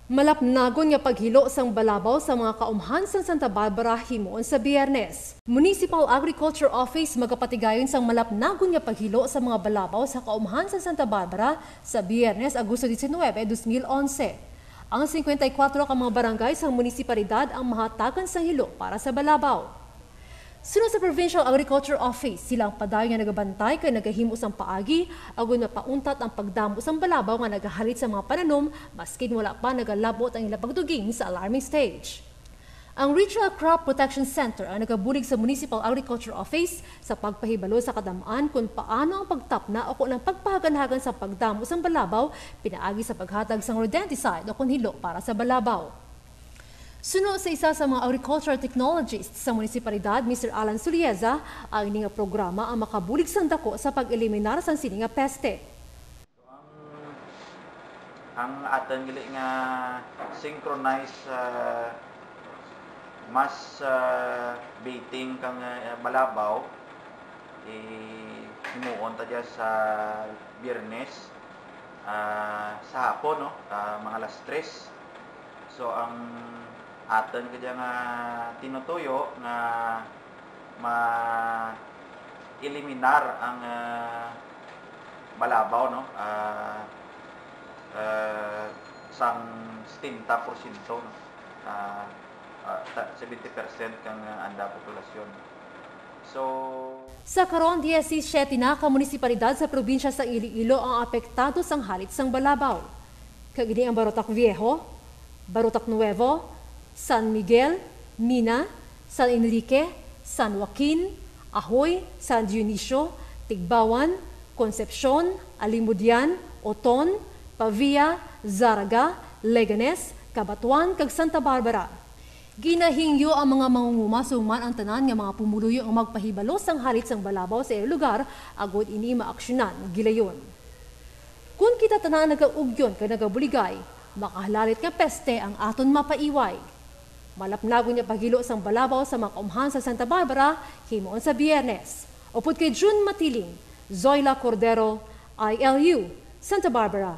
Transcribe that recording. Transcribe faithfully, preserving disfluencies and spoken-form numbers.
Malapnagon nga paghilo sang balabaw sa mga kaumhan sang Santa Barbara himuon sa Biyernes. Municipal Agriculture Office magapatigayon sang malapnagon nga paghilo sa mga balabaw sa kaumhan sang Santa Barbara sa Biyernes, Agosto diecinuebe, dos mil onse. Ang singkwenta y kuwatro ka mga barangay sang munisipalidad ang mahatagan sang hilo para sa balabaw. Suno sa Provincial Agriculture Office, sila ang padayon nga nagabantay kay nagahimo sang paagi agod mapauntat ang pagdamo sang balabaw nga nagahalit sa mga pananom, maskin wala pa nagalab-ot ang ilang pagduging sa alarming stage. Ang Regional Crop Protection Center ang nagabulig sa Municipal Agriculture Office sa pagpahibalo sa kadam-an kon paano ang pagtapna o kon ang pagpahaganhagan sa pagdamo sang balabaw pinaagi sa paghatag sang rodenticide o kon hilo para sa balabaw. Suno sa isa sa mga agricultural technologists sa munisipalidad, Mister Alan Sulieza, ang ini nga programa ang makabulig sang dako sa pag-eliminar sang sini nga peste. Ang, ang aton gali nga synchronized, ah, mass, ah, baiting kang, ah, balabaw, eh, himuon ta dyan sa Biyernes, ah, sa hapon, no? Ah, mga alas tres. So, ang aton kadya nga tinutuyo nga ma-eliminar ang, ah, balabaw, no? Ah, ah, sang setenta porsyento, no? Ah, ah, ta-, seventy percent kang, ah, anda populasyon. So, sa karon, diyesisiyete na ka munisipalidad sa probinsya sa Iloilo ang apektado sang halit sang balabaw. Kag ini ang Barotac Viejo, Barotac Nuevo, San Miguel, Mina, San Enrique, San Joaquin, Ahoy, San Dionisio, Tigbauan, Concepcion, Alimodian, Oton, Pavia, Zarraga, Leganes, Cabatuan, kag Santa Barbara. Ginahingyo ang mga mangunguma suman ang tanan nga mga pumuluyo nga magpahibalo sang halit sang balabaw sa ila lugar agod ini maaksyonan gilayon. Kon kita tanan nagaugyon kag nagabuligay, makahalalit nga peste ang aton mapaiway. Malapnagon nga paghilo sang balabaw sa mga kaumhan sa Santa Barbara himuon sa Biyernes. Upod kay June Matiling, Zoila Cordero, I L U, Santa Barbara.